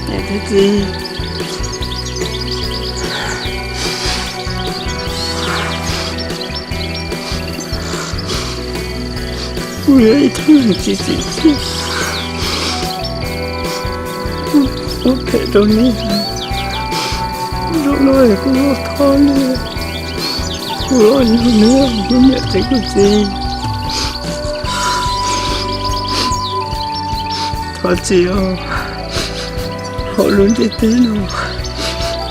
Niam thiab txiv, kuv yog ib tug neeg tsis tsim txiaj, kuv ua phem rau nej, zaum no kuv thov nej, kuv los yug nej, kuv niam thiab kuv txiv, thov txim os. Hauv lub ntiaj teb no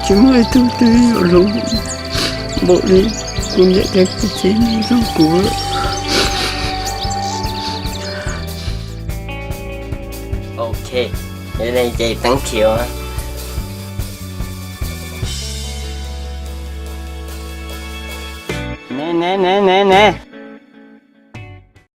tsis muaj ib tug twg yuav hlub npaum li kuv niam thiab kuv txiv nyob zoo kuv. Ok, yog li ces teeb khiv. Ne ne ne ne ne,